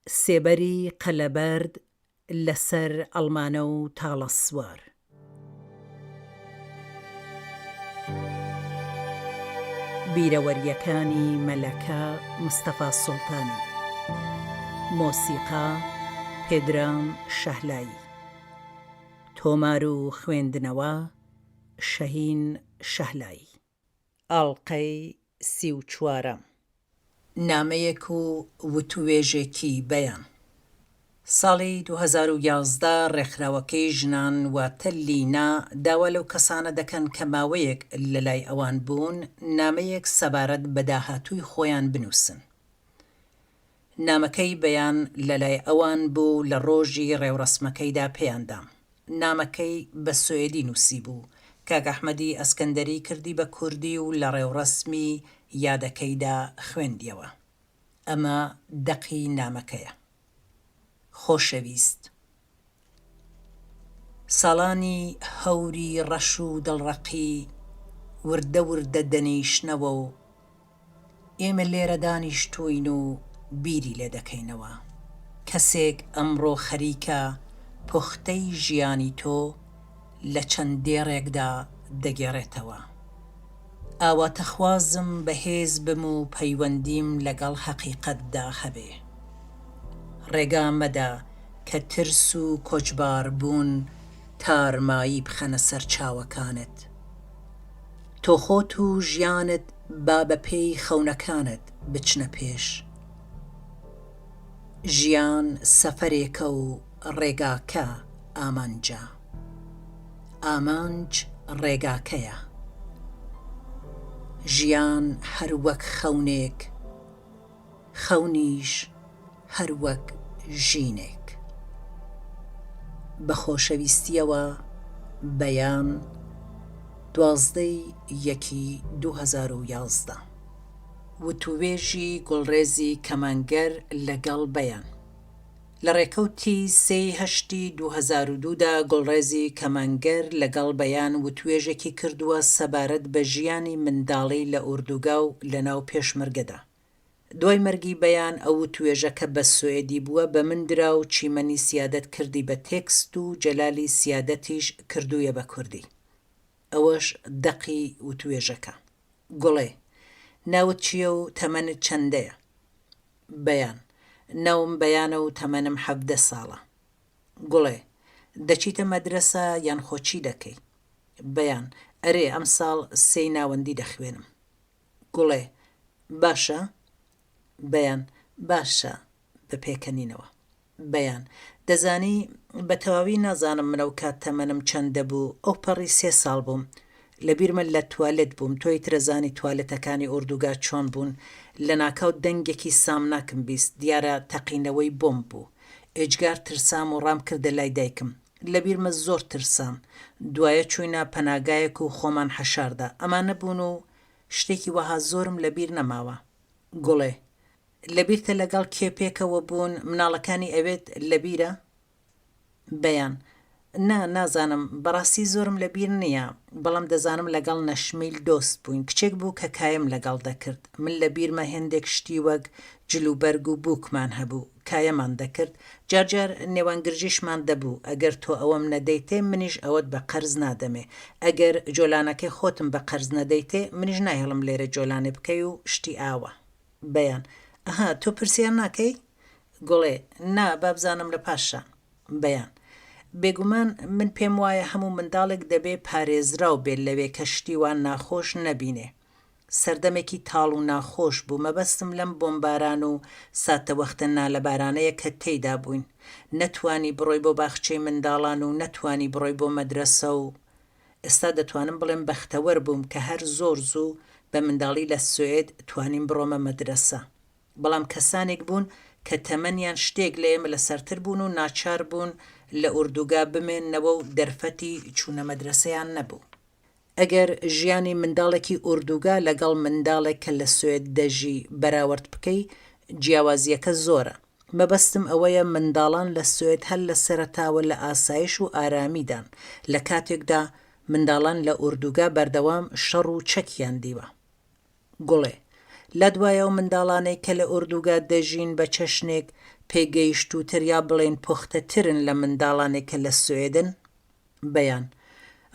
سێبەری قەلەبەرد لە سەر ئەڵمانە و تاڵە سوار. بیرەوەرییەکانی مەلەکە مستەفا سوڵتانی. مۆسیقا، پێدرام شەهلایی. تۆمار و خوێندنەوە، شەهین شەهلایی. ئەڵقەی سیوچوارەم. نامەیەک و وتووێژێکی بەیان. ساڵی 2011 ڕێکخراوەکەی ژنان واتە لینا داوا لەو کەسانە دەکەن کە ماوەیەک لەلای ئەوان بوون نامەیەک سەبارەت بە داهاتووی خۆیان بنووسن. نامەکەی بەیان لەلای ئەوان بوو لە ڕۆژی ڕێوڕەسمەکەیدا پێیان دام. نامەکەی بە سوئێدی نووسیبوو، کاک ئەحمەدی ئەسکەندەری کردی بە کوردی و لە ڕێوڕەسمی یادەکەیدا خوێندیەوە. ئەمە دەقی نامەکەیە. خۆشەویست. ساڵانی هەوری ڕەش و دڵڕەقی وردە وردە دەنیشنەوە و ئێمە لێرە دانیشتووین و بیری لێ دەکەینەوە. کەسێک ئەمڕۆ خەریکە پوختەی ژیانی تۆ لە چەند دێڕێکدا دەگێڕێتەوە. ئاواتەخوازم بەهێز بم و پەیوەندیم لەگەڵ هەقیقەتدا هەبێ. ڕێگا مەدە کە ترس و کۆچباربوون تارمایی بخەنە سەر چاوەکانت. تۆ خۆت و ژیانت با بە پێی خەونەکانت بچنە پێش. ژیان سەفەرێکە و ڕێگاکە ئامانجە. ئامانج ڕێگاکەیە. ژیان هەر وەک خەونێک، خەونیش هەر وەک ژینێک. بە خۆشەویستییەوە بەیان، 12 ی یەکی 2011. وتووێژی گوڵڕێزی کەمانگەر لەگەڵ بەیان. لە ڕێکەوتی سێ ی هەشتی 2002 دا گوڵڕێزی کەمانگەر لەگەڵ بەیان وتوێژێکی کردووە سەبارەت بە ژیانی منداڵی لە ئوردوگا و لەناو پێشمەرگەدا. دوای مەرگی بەیان ئەو وتوێژە کە بە سوئێدی بووە بە من درا و چیمەنی سیادەت کردی بە تێکست و جەلالی سیادەتیش کردوویە بە کوردی. ئەوەش دەقی وتوێژەکە. گوڵێ، ناوت چییە و تەمەنت چەندەیە؟ بەیان، ناوم بەیانە و تەمەنم 17 ساڵە. گوڵێ، دەچیتە مەدرەسە یان خۆ چی دەکەی؟ بەیان، ئەرێ ئەمساڵ سێی ناوەندی دەخوێنم. گوڵێ، باشە؟ بەیان، باشە، بە پێکەنینەوە. بەیان، دەزانی، بە تەواوی نازانم من ئەوکات تەمەنم چەندە بوو، ئەوپەڕی سێ ساڵ بووم. لەبیرمە لە توالێت بووم، تۆ ئیتر ئەزانی توالێتەکانی ئۆردوگا چۆن بوون، لەناکاو دەنگێکی سامناکم 20، دیارە تەقینەوەی بۆمب بوو. ئێجگار ترسام و ڕامکردە لای دایکم. لەبیرمە زۆر ترسام. دوایە چووینە پەناگایەک و خۆمان حەشاردا. ئەمانە بوون و شتێکی وەها زۆرم لەبیر نەماوە. گوڵێ. لەبیرتە لەگەڵ کێ پێکەوە بوون، مناڵەکانی ئەوێت لەبیرە؟ بەیان. نا، نازانم، بەڕاستی زۆرم لەبیر نییە، بەڵام دەزانم لەگەڵ نەشمیل دۆست بووین، کچێک بوو کە کایەم لەگەڵ دەکرد، من لەبیرمە هێندێک شتی وەک جلوبەرگ و بووکمان هەبوو، کایەمان دەکرد، جار جار نێوانگرژیشمان دەبوو، ئەگەر تۆ ئەوەم نەدەیتێ منیش ئەوەت بە قەرز نادەمێ، ئەگەر جۆلانەکەی خۆتم بە قەرز نەدەیتێ منیش ناهێڵم لێرە جۆلانێ بکەی و شتی ئاوا. بەیان، ئەها تۆ پرسیار ناکەی؟ گوڵێ، نا بابزانم لە پاشان. بەیان، بێگومان من پێم وایە هەموو منداڵێک دەبێ پارێزراو بێ لەوێ کە شتی وا ناخۆش نەبینێ. سەردەمێکی تاڵ و ناخۆش بوو، مەبەستم لەم بۆمباران و ساتەوەختە نالەبارانەیە کە تێیدا بووین. نەتوانی بڕۆی بۆ باخچەی منداڵان و نەتوانی بڕۆی بۆ مەدرەسە و ئێستا دەتوانم بڵێم بەختەوەر بووم کە هەر زۆر زوو بە منداڵی لە سوئێد توانیم بڕۆمە مەدرەسە. بەڵام کەسانێک بوون کە تەمەنیان شتێک لە ئێمە لەسەرتر بوون و ناچار بوون لە ئوردوگا بمێننەوە و دەرفەتی چوونە مەدرەسەیان نەبوو. ئەگەر ژیانی منداڵێکی ئوردوگا لەگەڵ منداڵێک کە لە سوێد دەژی بەراوەرد بکەی، جیاوازییەکە زۆرە. مەبەستم ئەوەیە منداڵان لە سوێد هەر لە سەرەتاوە لە ئاسایش و ئارامیدان، لە کاتێکدا منداڵان لە ئوردوگا بەردەوام شەڕ و چەکیان دیوە. گوڵێ. لات وایە ئەو منداڵانەی کە لە ئوردوگا دەژین بە چەشنێک پێگەیشتووتر یا بڵێین پوختەترن لە منداڵانێک کە لە سوێدن؟ بەیان،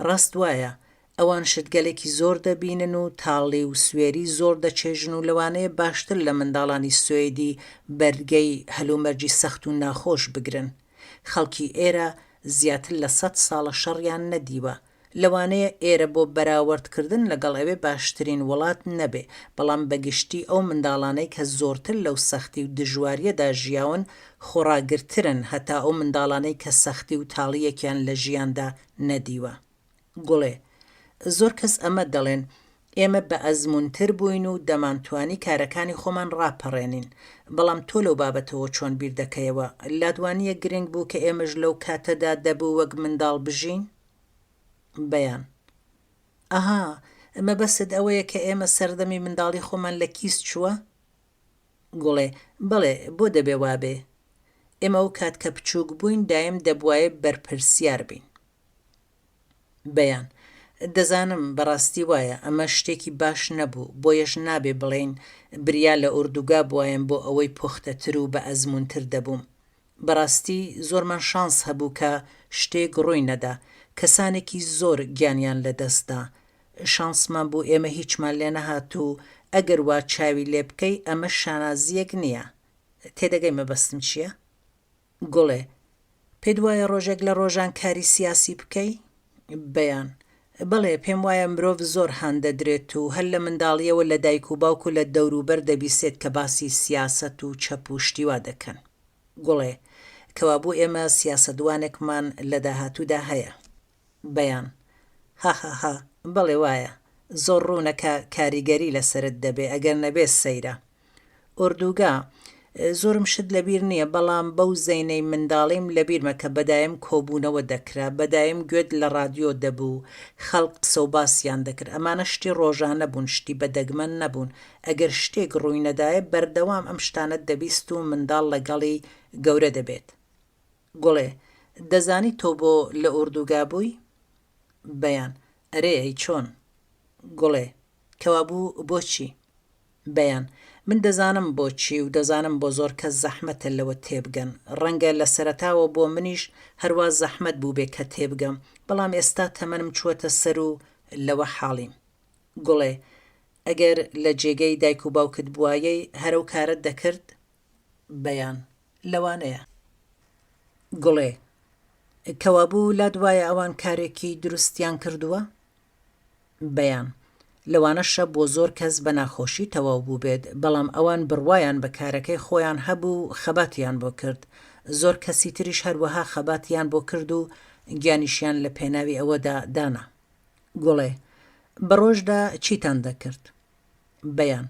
ڕاست وایە، ئەوان شتگەلێکی زۆر دەبینن و تاڵی و سوێری زۆر دەچێژن و لەوانەیە باشتر لە منداڵانی سوێدی بەرگەی هەلومەرجی سەخت و ناخۆش بگرن. خەڵکی ئێرە زیاتر لە سەت ساڵە شەڕیان نەدیوە. لەوانەیە ئێرە بۆ بەراوەرد کردن لەگەڵ ئەوێ باشترین وڵات نەبێ، بەڵام بە گشتی ئەو منداڵانەی کە زۆرتر لەو سەختی و دژوارییەدا ژیاون خۆڕاگرترن هەتا ئەو منداڵانەی کە سەختی و تاڵییەکیان لە ژیاندا نەدیوە. گوڵێ، زۆر کەس ئەمە دەڵێن، ئێمە بە ئەزموونتر بووین و دەمانتوانی کارەکانی خۆمان ڕاپەڕێنین، بەڵام تۆ لەو بابەتەوە چۆن بیر دەکەیەوە؟ لات وانییە گرنگ بوو کە ئێمەش لەو کاتەدا دەبوو وەک منداڵ بژین؟ بەیان، ئەها، مەبەستت ئەوەیە کە ئێمە سەردەمی منداڵی خۆمان لە کیس چووە؟ گوڵێ، بەڵێ، بۆ دەبێ وابێ؟ ئێمە ئەو کات کە بچووک بووین دایم دەبوایە بەرپرسیار بین. بەیان، دەزانم، بەڕاستی وایە، ئەمە شتێکی باش نەبوو، بۆیەش نابێ بڵێین بریا لە ئوردوگا بوایەم بۆ ئەوەی پوختەتر و بەئەزموونتر دەبووم. بەڕاستی زۆرمان شانس هەبوو کە شتێک ڕووی نەدا، کەسانێکی زۆر گیانیان لەدەست دا. شانسمان بوو ئێمە هیچمان لێ نەهات و ئەگەر وا چاوی لێ بکەی ئەمە شانازییەک نییە. تێدەگەی مەبەستم چییە؟ گوڵێ، پێت وایە ڕۆژێک لە ڕۆژان کاری سیاسی بکەی؟ بەیان، بەڵێ، پێم وایە مرۆڤ زۆر هان دەدرێت و هەر لە منداڵییەوە لە دایک و باوک و لە دەوروبەر دەبیسێت کە باسی سیاسەت و چەپ و شتی وا دەکەن. گوڵێ، کەوابوو ئێمە سیاسەتوانێکمان لە داهاتوودا هەیە. بەیان، هاهاها، بەڵێ وایە، زۆر ڕوونە کە کاریگەری لەسەرت دەبێ، ئەگەر نەبێ سەیرە. ئۆردوگا، زۆرم شت لەبیر نییە، بەڵام بەو زەینەی منداڵیم لەبیرمە کە بەدایم کۆبوونەوە دەکرا، بەدایم گوێت لە ڕادیۆ دەبوو، خەڵک قسەوباسیان دەکرد، ئەمانە شتی ڕۆژانە بوون، شتی بە دەگمەن نەبوون، ئەگەر شتێک ڕووی نەدایە بەردەوام ئەم شتانەت دەبیست و منداڵ لەگەڵی گەورە دەبێت. گوڵێ، دەزانی تۆ بۆ لە ئوردوگا بووی؟ بەیان، ئەرێ ئەی چۆن؟ گوڵێ، کەوابوو بۆچی؟ بەیان، من دەزانم بۆچی و دەزانم بۆ زۆر کەس زەحمەتە لەوە تێبگەن، ڕەنگە لە سەرەتاوە بۆ منیش هەروا زەحمەت بووبێ کە تێبگەم، بەڵام ئێستا تەمەنم چووەتە سەر و لەوە حاڵیم. گوڵێ، ئەگەر لە جێگەی دایک و باوکت بوایەی هەر ئەو کارەت دەکرد؟ بەیان، لەوانەیە. گوڵێ، کەوابوو لات وایە ئەوان کارێکی دروستیان کردووە؟ بەیان، لەوانەشە بۆ زۆر کەس بە ناخۆشی تەواو بووبێت، بەڵام ئەوان بڕوایان بە کارەکەی خۆیان هەبوو و خەباتیان بۆ کرد، زۆر کەسی تریش هەروەها خەباتیان بۆ کرد و گیانیشیان لە پێناوی ئەوەدا دانا. گوڵێ، بە ڕۆژدا چیتان دەکرد؟ بەیان،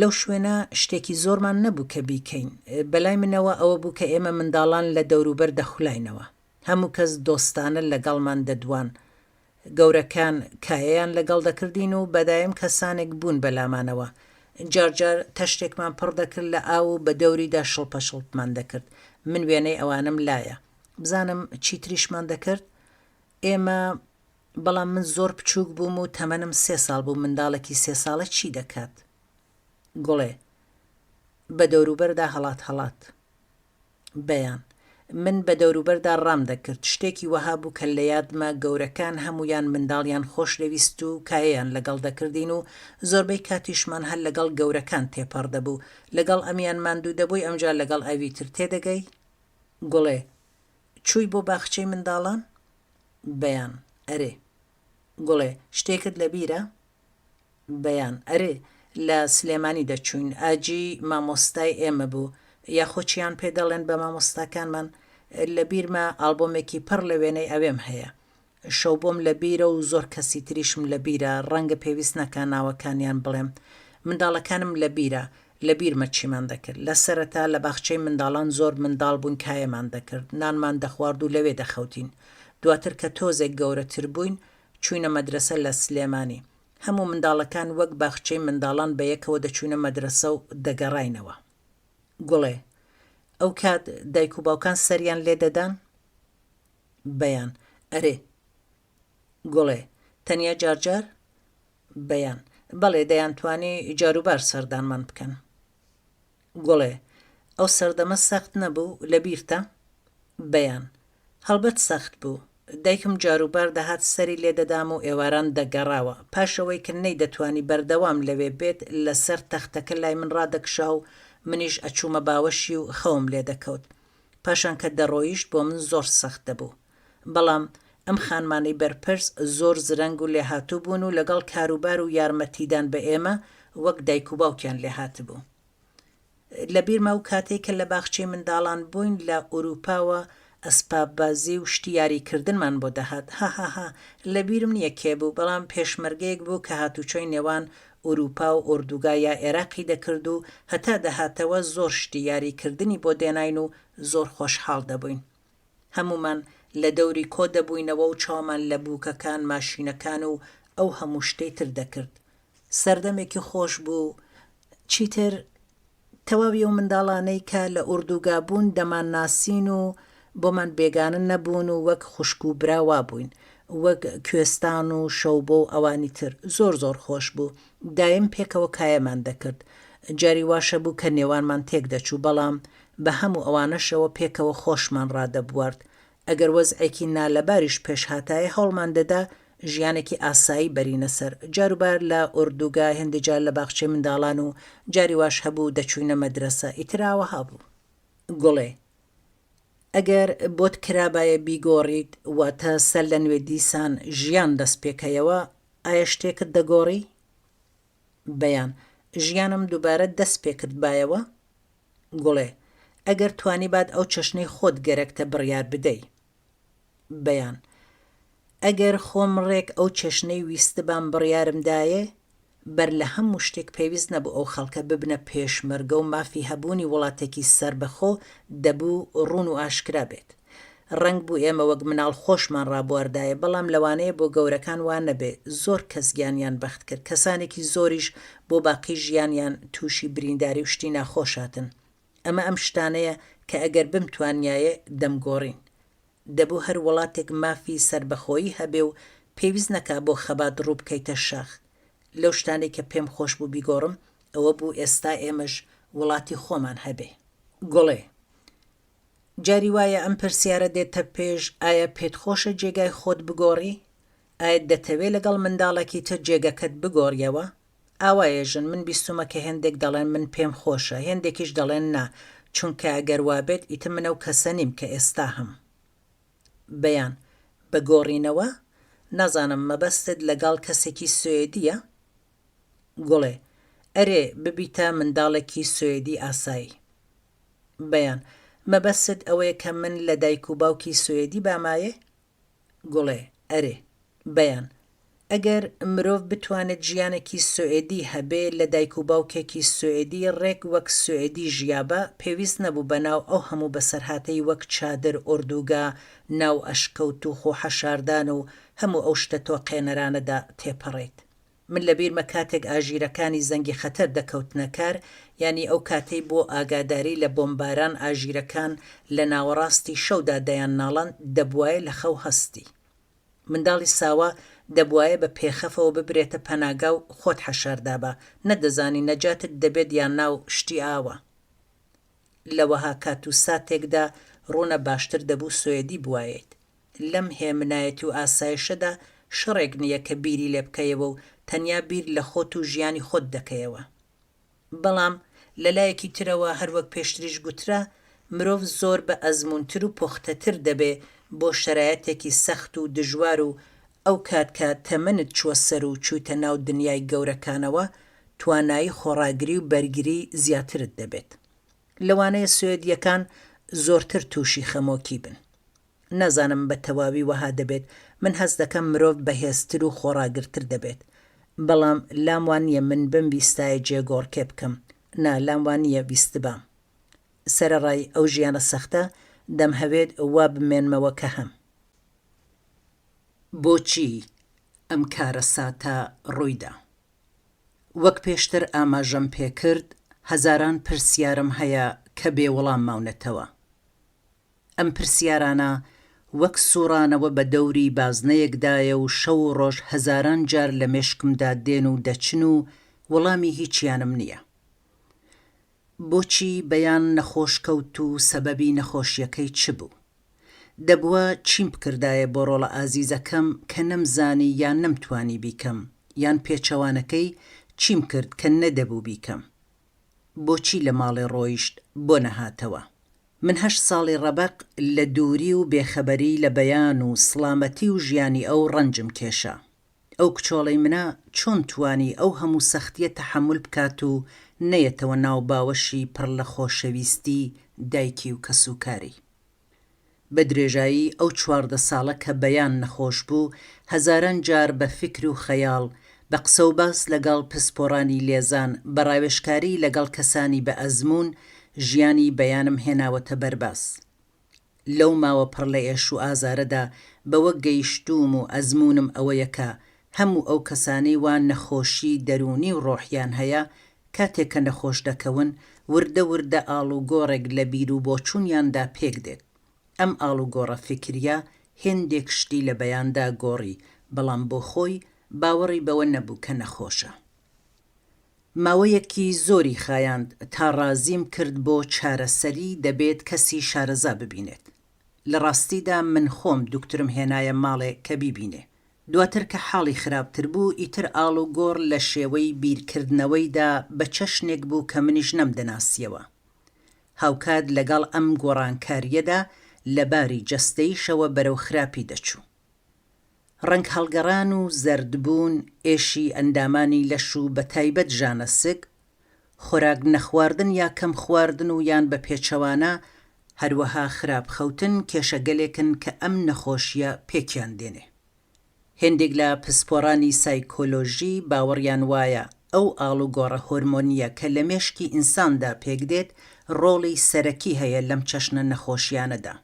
لەو شوێنە شتێکی زۆرمان نەبوو کە بیکەین، بەلای منەوە ئەوە بوو کە ئێمە منداڵان لە دەوروبەر دەخولاینەوە. هەموو کەس دۆستانە لەگەڵمان دەدوان. گەورەکان کایەیان لەگەڵ دەکردین و بەدایم کەسانێک بوون بەلامانەوە. جار جار تەشتێکمان پڕ دەکرد لە ئاو و بە دەوریدا شڵپە شڵپمان دەکرد. من وێنەی ئەوانەم لایە. بزانم چیتریشمان دەکرد؟ ئێمە، بەڵام من زۆر بچووک بووم و تەمەنم سێ ساڵ بوو، منداڵێکی سێ ساڵە چی دەکات؟ گوڵێ، بە دەوروبەردا هەڵات هەڵات. بەیان. من بە دەوروبەردا ڕام دەکرد، شتێکی وەها بوو کە لە یادمە گەورەکان هەموویان منداڵیان خۆش دەویست و کایەیان لەگەڵ دەکردین و زۆربەی کاتیشمان هەر لەگەڵ گەورەکان تێپەڕ دەبوو، لەگەڵ ئەمیان ماندوو دەبووی ئەمجا لەگەڵ ئەوی تر، تێدەگەی؟ گوڵێ، چووی بۆ باخچەی منداڵان؟ بەیان، ئەرێ. گوڵێ، شتێکت لەبیرە؟ بەیان، ئەرێ، لە سلێمانی دەچووین، ئاجی مامۆستای ئێمە بوو، یاخۆ چیان پێ دەڵێن بە مامۆستاکانمان، لە بیرمە ئاڵبۆمێکی پڕ لە وێنەی ئەوێم هەیە. شەوبۆم لە بیرە و زۆر کەسی تریشم لە بیرە، ڕەنگە پێویست نەکا ناوەکانیان بڵێم. منداڵەکانم لە بیرە، لە بیرمە چیمان دەکرد. لە سەرەتا لە باخچەی منداڵان زۆر منداڵ بووین کایەمان دەکرد، نانمان دەخوارد و لەوێ دەخەوتین. دواتر کە تۆزێک گەورەتر بووین، چووینە مەدرەسە لە سلێمانی. هەموو منداڵەکان وەک باخچەی منداڵان بە یەکەوە دەچووینە مەدرەسە و دەگەڕاینەوە. گوڵێ، ئەو کات دایک و باوکان سەریان لێ دەدان؟ بەیان، ئەرێ. گوڵێ، تەنیا جار جار؟ بەیان، بەڵێ دەیانتوانی جاروبار سەردانمان بکەن. گوڵێ، ئەو سەردەمە سەخت نەبوو، لە بیرتە؟ بەیان، هەڵبەت سەخت بوو. دایکم جاروبار دەهات سەری لێ دەدام و ئێواران دەگەڕاوە. پاش ئەوەی کە نەیدەتوانی بەردەوام لەوێ بێت، لە سەر تەختەکە لای من ڕادەکشا و منیش ئەچوومە باوەشی و خەوم لێ دەکەوت. پاشان کە دەڕۆیشت بۆ من زۆر سەخت دەبوو. بەڵام ئەم خانمانەی بەرپرس زۆر زرەنگ و لێهاتوو بوون و لەگەڵ کاروبار و یارمەتیدان بە ئێمە وەک دایک و باوکیان لێهاتبوو. لە بیرمە ئەو کاتەی کە لە باخچەی منداڵان بووین لە ئورووپاوە ئەسپاببازی و شتی یاریکردنمان بۆ دەهات. هاهاها لە بیرم نییە کێ بوو، بەڵام پێشمەرگەیەک بوو کە هاتوچۆی نێوان ئورووپا و ئۆردوگا یا ئێراقی دەکرد و هەتا دەهاتەوە زۆر شتی یاریکردنی بۆ دێناین و زۆر خۆشحاڵ دەبووین. هەموومان لە دەوری کۆ دەبووینەوە و چاومان لە بووکەکان، ماشینەکان و ئەو هەموو شتەی تر دەکرد. سەردەمێکی خۆش بوو. چیتر تەواوی ئەو منداڵانەی کە لە ئوردوگا بوون دەمانناسین و بۆمان بێگانە نەبوون و وەک خوشک و برا وابووین. وەک کوێستان و شەوبۆ و ئەوانی تر. زۆر زۆر خۆش بوو. دایم پێکەوە کایەمان دەکرد. جاری واش هەبوو کە نێوانمان تێک دەچوو، بەڵام بە هەموو ئەوانەشەوە پێکەوە خۆشمان ڕادەبوارد. ئەگەر وەزعێکی نالەباریش پێش هاتایە هەوڵمان دەدا ژیانێکی ئاسایی بەرینە سەر. جاروبار لە ئۆردوگا، هێندێ جار لە باخچەی منداڵان و جاری واش هەبوو دەچووینە مەدرەسە. ئیتر ئاوەها بوو. گوڵێ، ئەگەر بۆت کرابایە بیگۆڕیت، واتە سەر لە نوێ دیسان ژیان دەست پێکەیەوە، ئایا شتێکت دەگۆڕی؟ بەیان، ژیانم دووبارە دەست پێکردبایەوە؟ گوڵێ، ئەگەر توانیبات ئەو چەشنەی خۆت گەرەکتە بڕیار بدەی. بەیان، ئەگەر خۆم ڕێک ئەو چەشنەی ویستبام بڕیارم دایێ، بەر لە هەموو شتێک پێویست نەبوو ئەو خەڵکە ببنە پێشمەرگە و مافی هەبوونی وڵاتێکی سەربەخۆ دەبوو ڕوون و ئاشکرا بێت. ڕەنگ بوو ئێمە وەک مناڵ خۆشمان ڕابواردایە، بەڵام لەوانەیە بۆ گەورەکان وا نەبێ، زۆر کەس گیانیان بەخت کرد، کەسانێکی زۆریش بۆ باقی ژیانیان تووشی برینداری و شتی ناخۆش هاتن. ئەمە ئەم شتانەیە کە ئەگەر بمتوانیایێ دەمگۆڕین. دەبوو هەر وڵاتێک مافی سەربەخۆیی هەبێ و پێویست نەکا بۆ خەبات ڕوو بکەیتە شاخ. لەو شتانەی کە پێم خۆش بوو بیگۆڕم ئەوە بوو ئێستا ئێمەش وڵاتی خۆمان هەبێ. گوڵێ. جاری وایە ئەم پرسیارە دێتە پێش، ئایا پێت خۆشە جێگای خۆت بگۆڕی؟ ئایا دەتەوێ لەگەڵ منداڵێکی تر جێگەکەت بگۆڕیەوە؟ ئاوایە ژن، من بیستومە کە هێندێک دەڵێن من پێم خۆشە، هێندێکیش دەڵێن نا، چونکە گەر وابێت ئیتر من ئەو کەسە نیم کە ئێستا هەم. بەیان، بە گۆڕینەوە؟ نازانم مەبەستت لەگەڵ کەسێکی سوێدییە؟ گوڵێ، ئەرێ، ببیتە منداڵێکی سوێدی ئاسایی. بەیان، مەبەستت ئەوەیە کە من لە دایک و باوکی سوێدی بامایێ؟ گوڵێ، ئەرێ. بەیان، ئەگەر مرۆڤ بتوانێت ژیانێکی سوئێدی هەبێ، لە دایک و باوکێکی سوئێدی ڕێک وەک سوئێدی ژیابا، پێویست نەبوو بە ناو ئەو هەموو بەسەرهاتەی وەک چادر، ئۆردوگا، ناو ئەشکەوت و خۆ حەشاردان و هەموو ئەو شتە تۆقێنەرانەدا تێپەڕێیت. من لە بیرمە کاتێک ئاژیرەکانی زەنگی خەتەر دەکەوتنە کار، یانی ئەو کاتەی بۆ ئاگاداری لە بۆمباران ئاژیرەکان لە ناوەڕاستی شەودا دەیانناڵاند، دەبوایە لە خەو هەستی. منداڵی ساوا دەبوایە بە پێخەفەوە ببرێتە پەناگا و خۆت حەشار دابا، نەتدەزانی نەجاتت دەبێت یان نا و شتی ئاوا. لە وەها کات و ساتێکدا ڕوونە باشتر دەبوو سوێدی بوایەیت. لەم هێمنایەتی و ئاسایشەدا شەڕێک نییە کە بیری لێ بکەیەوە و تەنیا بیر لە خۆت و ژیانی خۆت دەکەیەوە. بەڵام لە لایەکی ترەوە هەر وەک پێشتریش گوترا مرۆڤ زۆر بە ئەزموونتر و پوختەتر دەبێ بۆ شەرایتێکی سەخت و دژوار و ئەو کات کە تەمەنت چووە سەر و چوویتە ناو دنیای گەورەکانەوە توانایی خۆڕاگری و بەرگری زیاترت دەبێت. لەوانەیە سوێدییەکان زۆرتر تووشی خەمۆکی بن. نازانم بە تەواوی وەها دەبێت، من هەست دەکەم مرۆڤ بەهێزتر و خۆڕاگرتر دەبێت. بەڵام لام وا نییە من بمویستایە جێگۆڕکێ بکەم، نا لام وا نییە ویستبام. سەرەڕای ئەو ژیانە سەختە، دەمهەوێت وا بمێنمەوە کە هەم. بۆچی ئەم کارەساتە ڕوویدا؟ وەک پێشتر ئاماژەم پێکرد، هەزاران پرسیارم هەیە کە بێ وەڵام ماونەتەوە. ئەم پرسیارانە وەک سوڕانەوە بە دەوری بازنەیەکدایە و شەو و ڕۆژ هەزاران جار لە مێشکمدا دێن و دەچن و وەڵامی هیچیانم نییە. بۆچی بەیان نەخۆش کەوت و سەبەبی نەخۆشیەکەی چ بوو؟ دەبوا چیم بکردایە بۆ ڕۆڵە ئازیزەکەم کە نەمزانی یان نەمتوانی بیکەم، یان پێچەوانەکەی چیم کرد کە نەدەبوو بیکەم؟ بۆچی لە ماڵێ ڕۆیشت بۆ نەهاتەوە؟ من هەشت ساڵی ڕەبەق لە دووری و بێخەبەری لە بەیان و سڵامەتی و ژیانی ئەو ڕەنجم کێشا. ئەو کچۆڵەی منە چۆن توانی ئەو هەموو سەختیە تەحەمول بکات و نەیەتەوە ناو باوەشی پڕ لە خۆشەویستی دایکی و کەسوکاری؟ بە درێژایی ئەو 14 ساڵە کە بەیان نەخۆش بوو، هەزاران جار بە فیکر و خەیاڵ، بە قسەوباس لەگەڵ پسپۆڕانی لێزان، بە ڕاوێژکاری لەگەڵ کەسانی بە ئەزموون، ژیانی بەیانم هێناوەتە بەرباس. لەو ماوە پڕ لە ئێش و ئازارەدا بەوە گەیشتووم و ئەزموونم ئەوەیە کە هەموو ئەو کەسانەی وا نەخۆشی دەروونی و ڕۆحیان هەیە کاتێک کە نەخۆش دەکەون وردە وردە ئاڵوگۆڕێک لە بیروبۆچوونیاندا پێک دێت. ئەم ئاڵوگۆڕە فیکرییە هێندێک شتی لە بەیاندا گۆڕی بەڵام بۆ خۆی باوەڕی بەوە نەبوو کە نەخۆشە. ماوەیەکی زۆری خایاند تا ڕازیم کرد بۆ چارەسەری دەبێت کەسی شارەزا ببینێت. لە ڕاستیدا من خۆم دوکتورم هێنایە ماڵێ کە بیبینێ. دواتر کە حاڵی خراپتر بوو ئیتر ئاڵوگۆڕ لە شێوەی بیرکردنەوەیدا بە چەشنێک بوو کە منیش نەمدەناسیەوە. هاوکات لەگەڵ ئەم گۆڕانکارییەدا لە باری جەستەییشەوە بەرەو خراپی دەچوو. ڕەنگهەڵگەڕان و زەردبوون، ئێشی ئەندامانی لەش و بەتایبەت ژانە سک، خۆراک نەخواردن یا کەم خواردن و یان بە پێچەوانە، هەروەها خراپ خەوتن کێشەگەلێکن کە ئەم نەخۆشییە پێکیان دێنێ. هێندێک لە پسپۆڕانی سایکۆلۆژی باوەڕیان وایە ئەو ئاڵوگۆڕە هۆرمۆنییە کە لە مێشکی ئینساندا پێکدێت ڕۆڵی سەرەکی هەیە لەم چەشنە نەخۆشیانەدا.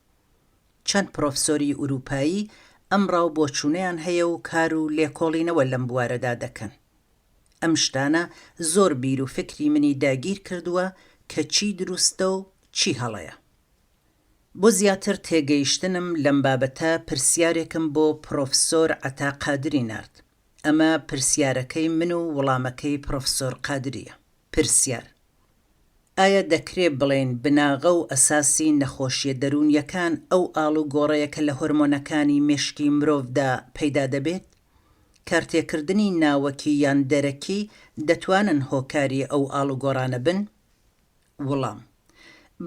چەند پرۆفسۆری ئورووپایی ئەم ڕا و بۆچوونەیان هەیە و کار و لێکۆڵینەوە لەم بوارەدا دەکەن. ئەم شتانە زۆر بیر و فکری منی داگیر کردووە کە چی دروستە و چی هەڵەیە. بۆ زیاتر تێگەیشتنم لەم بابەتە پرسیارێکم بۆ پرۆفسۆر عەتا قادری نارد. ئەمە پرسیارەکەی من و وڵامەکەی پرۆفسۆر قادرییە. پرسیار، ئایا دەکرێ بڵێین بناغە و ئەساسی نەخۆشییە دەروونییەکان ئەو ئاڵوگۆڕەیە کە لە هۆرمۆنەکانی مێشکی مرۆڤدا پەیدا دەبێت؟ کارتێکردنی ناوەکی یان دەرەکی دەتوانن هۆکاری ئەو ئاڵوگۆڕانە بن؟ وڵام،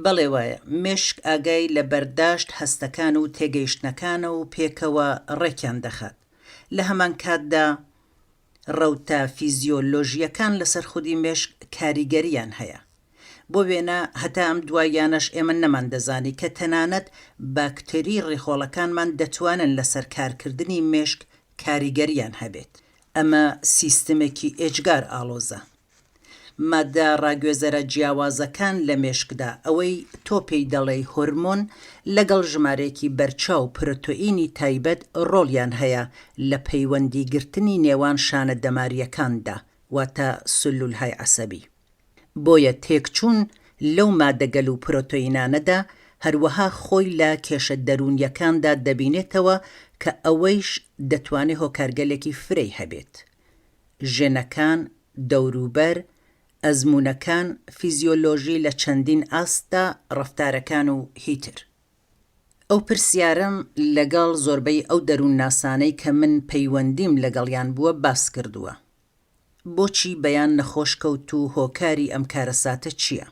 بەڵێ وایە، مێشک ئاگای لە بەرداشت هەستەکان و تێگەیشتنەکانە و پێکەوە ڕێکیان دەخات. لە هەمانکاتدا ڕەوتە فیزیۆلۆژییەکان لەسەر خودی مێشک کاریگەرییان هەیە. بۆ وێنە هەتا ئەم دواییانەش ئێمە نەماندەزانی کە تەنانەت باکتێری ڕیخۆڵەکانمان دەتوانن لەسەر کارکردنی مێشک کاریگەرییان هەبێت. ئەمە سیستمێکی ئێجگار ئاڵۆزە. ماددە ڕاگوێزەرە جیاوازەکان لە مێشکدا، ئەوەی تۆ پێی دەڵێی هۆرمۆن، لەگەڵ ژمارەیەکی بەرچاو پرۆتۆئینی تایبەت ڕۆڵیان هەیە لە پەیوەندی گرتنی نێوان شانە دەمارییەکاندا، واتە سلولهای عەسەبی. بۆیە تێکچوون لەو مادەگەل و پرۆتۆئینانەدا هەروەها خۆی لە کێشە دەروونییەکاندا دەبینێتەوە کە ئەوەیش دەتوانێ هۆکارگەلێکی فرەی هەبێت. ژێنەکان، دەوروبەر، ئەزموونەکان، فیزیۆلۆژی لە چەندین ئاستدا، ڕەفتارەکان و هیتر. ئەو پرسیارەم لەگەڵ زۆربەی ئەو دەروونناسانەی کە من پەیوەندیم لەگەڵیان بووە باس کردووە. بۆچی بەیان نەخۆش کەوت و هۆکاری ئەم کارەساتە چییە؟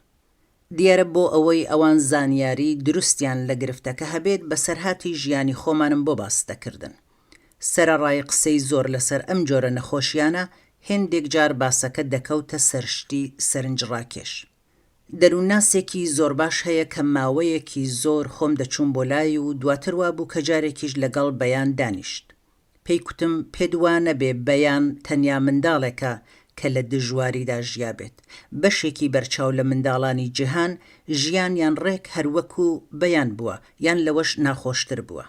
دیارە بۆ ئەوەی ئەوان زانیاری دروستیان لە گرفتەکە هەبێت بەسەرهاتی ژیانی خۆمانم بۆ باس دەکردن. سەرەڕای قسەی زۆر لەسەر ئەم جۆرە نەخۆشیانە، هێندێک جار باسەکە دەکەوتە سەر شتی سەرنجڕاکێش. دەروونناسێکی زۆر باش هەیە کە ماوەیەکی زۆر خۆم دەچووم بۆ لای و دواتر وابوو کە جارێکیش لەگەڵ بەیان دانیشت. پێی کوتم پێت وا نەبێ بەیان تەنیا منداڵێکە کە لە دژواریدا ژیابێت. بەشێکی بەرچاو لە منداڵانی جیهان ژیانیان ڕێک هەر وەکوو بەیان بووە یان لەوەش ناخۆشتر بووە.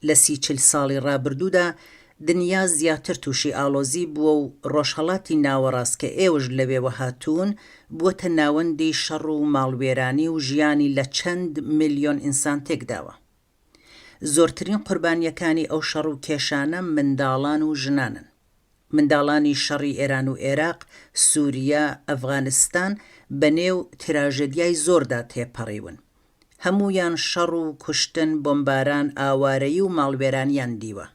لە سی چل ساڵی ڕابردوودا دنیا زیاتر تووشی ئاڵۆزی بووە و ڕۆژهەڵاتی ناوەڕاست کە ئێوەش لەوێوە هاتوون بووەتە ناوەندی شەڕ و ماڵوێرانی و ژیانی لە چەند میلیۆن ئینسان تێکداوە. زۆرترین قوربانییەکانی ئەو شەڕ و کێشانە منداڵان و ژنانن. منداڵانی شەڕی ئێران و ئێراق، سوریە، ئەفغانستان بە نێو تراژێدیای زۆردا تێپەڕیون. هەموویان شەڕ و کوشتن، بۆمباران، ئاوارەیی و ماڵوێرانیان دیوە.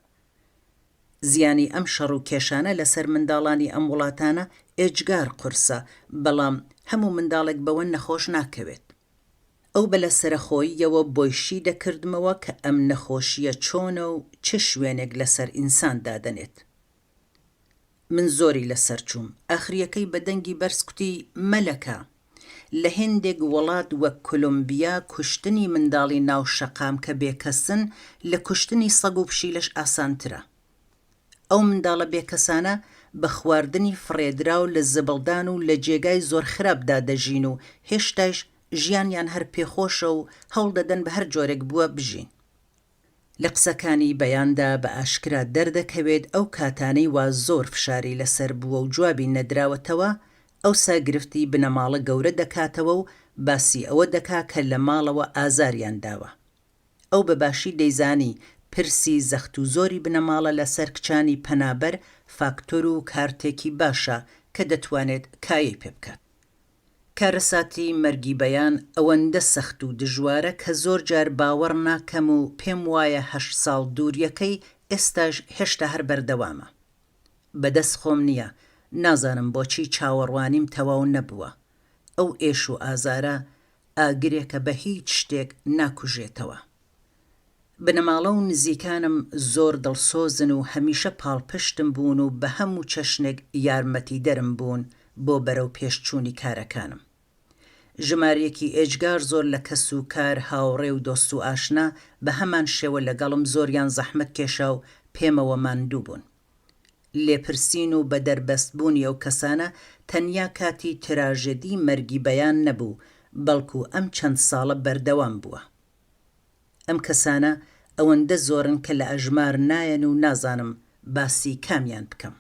زیانی ئەم شەڕ و کێشانە لەسەر منداڵانی ئەم وڵاتانە ئێجگار قورسە، بەڵام هەموو منداڵێک بەوە نەخۆش ناکەوێت. ئەو بە لەسەرەخۆییەوە بۆی شی دەکردمەوە کە ئەم نەخۆشییە چۆنە و چ شوێنێک لەسەر ئینسان دادەنێت. من زۆری لەسەر چووم. ئاخرییەکەی بە دەنگی بەرز کوتی، مەلەکە! لە هێندێک وڵات وەک کولومبیا کوشتنی منداڵی ناو شەقام کە بێکەسن لە کوشتنی سەگ و پشیلەش ئاسانترە. ئەو منداڵە بێکەسانە بە خواردنی فڕێدراو لە زبڵدان و لە جێگای زۆر خراپدا دەژین و هێشتایش ژیانیان هەر پێخۆشە و هەوڵدەدەن بە هەر جۆرێک بووە بژین. لە قسەکانی بەیاندا بە ئاشکرا دەردەکەوێت ئەو کاتانەی وا زۆر فشاری لەسەر بووە و جوابی نەدراوەتەوە ئەوسا گرفتی بنەماڵە گەورە دەکاتەوە و باسی ئەوە دەکا کە لە ماڵەوە ئازاریان داوە. ئەو بە باشی دەیزانی پرسی زەخت و زۆری بنەماڵە لەسەر کچانی پەنابەر فاکتۆر و کارتێکی باشە کە دەتوانێت کایەی پێ بکات. کارەساتی مەرگی بەیان ئەوەندە سەخت و دژوارە کە زۆر جار باوەڕ ناکەم و پێم وایە هەشت ساڵ دووریەکەی ئێستاش هێشتا هەر بەردەوامە. بە دەست خۆم نییە، نازانم بۆچی چاوەڕوانیم تەواو نەبووە. ئەو ئێش و ئازارە ئاگرێکە بە هیچ شتێک ناکوژێتەوە. بنەماڵە و نزیکانم زۆر دڵسۆزن و هەمیشە پاڵپشتم بوون و بە هەموو چەشنێک یارمەتیدەرم بوون بۆ بەرەو پێشچوونی کارەکانم. ژمارەیەکی ئێجگار زۆر لە کەس و کار، هاوڕێ و دۆست و ئاشنا بە هەمان شێوە لەگەڵم زۆریان زەحمەت کێشا و پێمەوە ماندوو بوون. لێپرسین و بەدەربەست بوونی ئەو کەسانە تەنیا کاتی تراژێدی مەرگی بەیان نەبوو، بەڵکو ئەم چەند ساڵە بەردەوام بووە. ئەم کەسانە ئەوەندە زۆرن کە لە ئەژمار نایەن و نازانم باسی کامیان بکەم.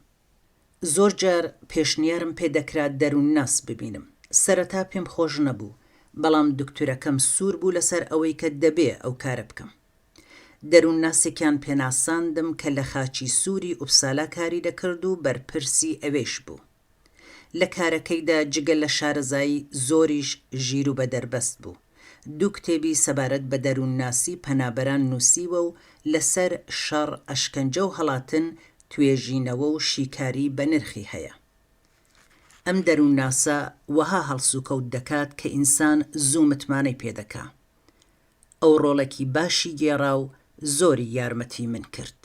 زۆر جار پێشنیارم پێ دەکرا دەروونناس ببینم. سەرەتا پێم خۆش نەبوو، بەڵام دوکتورەکەم سوور بوو لەسەر ئەوەی کە دەبێ ئەو کارە بکەم. دەروونناسێکیان پێناساندم کە لە خاچی سووری ئوپسالا کاری دەکرد و بەرپرسی ئەوێیش بوو. لە کارەکەیدا جگە لە شارەزایی زۆریش ژیر و بەدەربەست بوو. دوو کتێبی سەبارەت بە دەروونناسی پەنابەران نووسیوە و لەسەر شەڕ، ئەشکەنجە و هەڵاتن توێژینەوە و شیکاریی بەنرخی هەیە. ئەم دەروونناسە وەها هەڵسوکەوت دەکات کە ئینسان زوو متمانەی پێ دەکا. ئەو ڕۆڵێکی باشی گێڕا و زۆری یارمەتی من کرد.